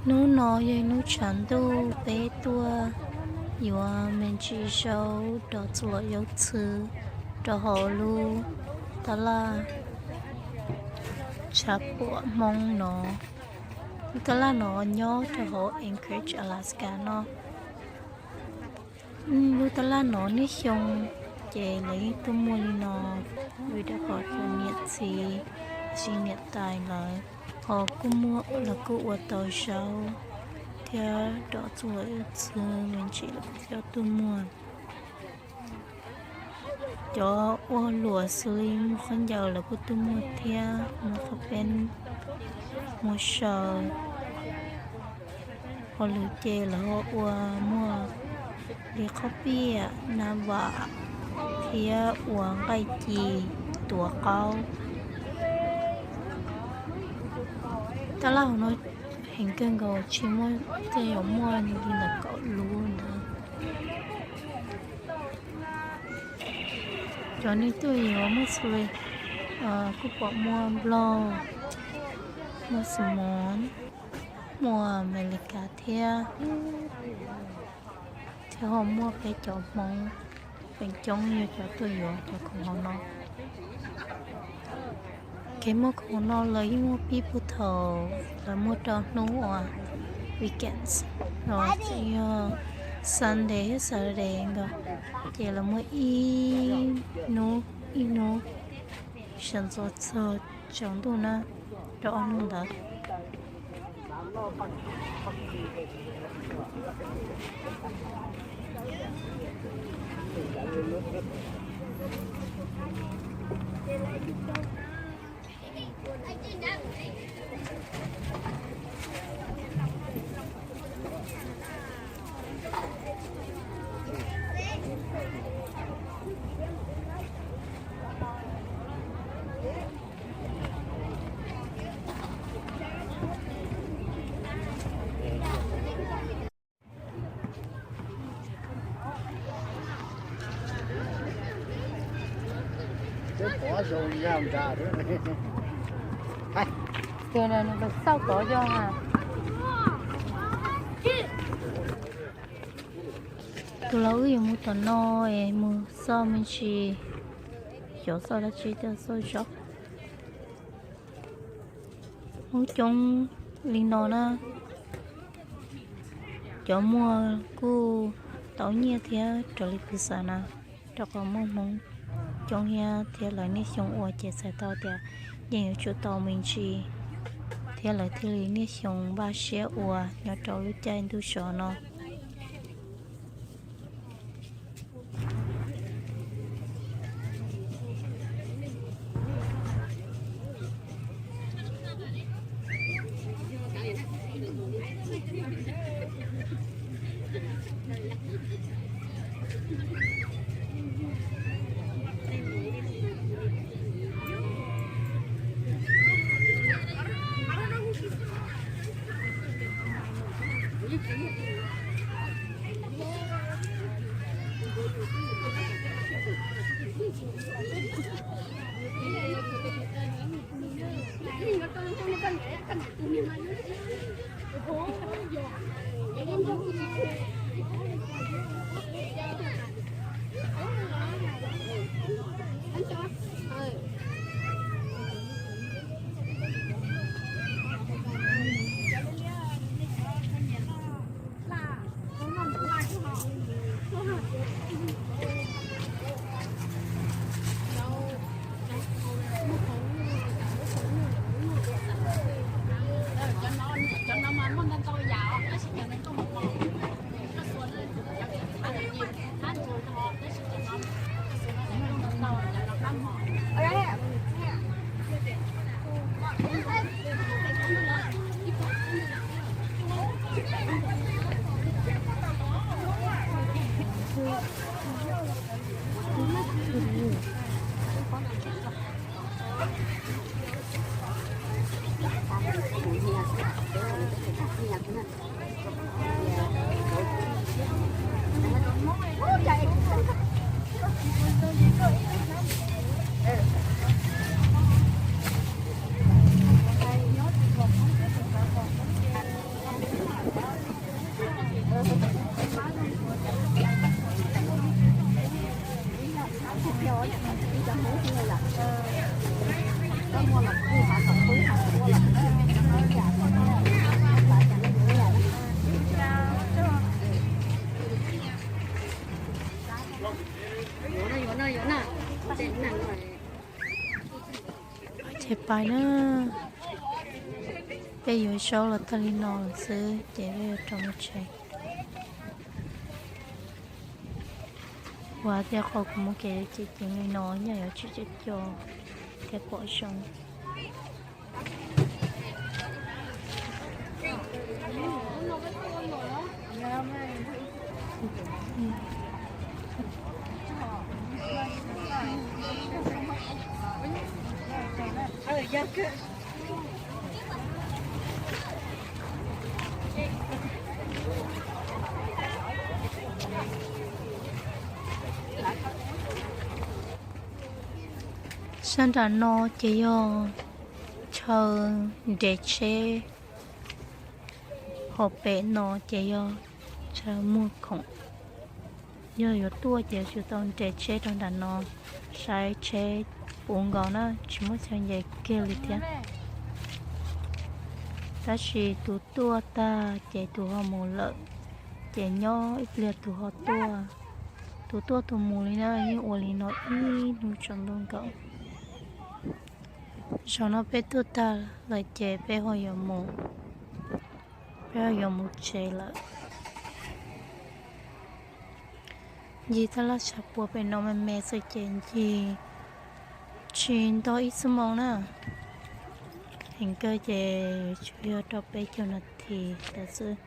Hnub no yog hnub tshav ntuj peb tuaj yuav me ntsis zaub rau txhua yawm txwv rau hauv lub tab laj tshav puam Hmoob no. Lub tab laj no nyob rau hauv Anchorage, Alaska no. Lub tab laj no niaj xyoo ces lawv yeej tuaj muag li no, vim rau qhov cov niam txiv, sis niam tais lawv ho kuj muaj, lawv kuj ua tau zaub thiab rau txhua yawm txwv me ntsis lawv kuj coj tuaj muag. Cov ua luam xws li muag khaub ncaws lawv kuj tuaj muag thiab, muag qhov peb, muag saw. Hauj lwm ces lawv ho ua muag li qhob piam, nas vam thiab ua nqaij ci, tuav qaub. Tab laj hauv no heev kawg nkaus, tsis muaj, tej zaum muaj li ntawm kaum lub ntawd. Cov neeg tuaj yuav muaj xws li, kuj pom muaj nplog, muaj xmov, muaj Amelikas thiab, thiab ho muaj peb cov Hmoob, feem coob yog cov tuaj yuav cov khoom hauv no. Kev muag khoom no lawv yeej muag pib puag thaum lawv muag rau hnub uas weekends los yog Sunday thiab Saturday nkaus, ces lawv muag ib hnub ib hnub, sawv ntxov txog tsaus ntuj na, rau ob hnub ntawd. Tus no nws xauj tod yog a. Tus los wb yuav mus tom no es mus xauj me ntsis, xyov xauj dab tsi, xauj zaub. Hmoob coob li no na, cov muag kuj tau nyiaj thiab raws li kuv xav na, rau qhov muaj Hmoob coob thiab, thiab lawv niaj xyoo ua ces txhais tau tias yeej yuav tsum tau me ntsis, thiab lawv thiaj li niaj xyoo npaj siab ua nyob rau lub caij ntuj sov no. Pais na, peb yuav zaub los tag li no lawm xwb ces peb yuav rov mus tsev. Ua tias qhov kuv muaj kev cem ceev li no nyaj yuav tsis cem co thiab pom zoo. Sab nram no ces yog chaw nres tsheb, ho pem no ces yog chaw muag khoom. Yog yuav tuaj ces yuav tsum tau nres tsheb rau nram no, saib tsheb puv nkaus na, tsis muaj chaw nce kiag li thiab. Tab sis tus tuaj tag ces tus ho mus lawm, ces nyob ib pliag tus ho tuaj. Tus tuaj tus mus li na, yeej ua li no ib hnub tsaus ntuj nkaus. Zaum no peb tuaj tag lawm ces peb ho yuav mus, peb ho yuav mus tsev lawm. Ncig taj laj tshav puam pem no me me xwb ces ncig tsis nto ib xuab moos na. Heev kawg ces tsuas yog rau peb caug nas this ntawd xwb.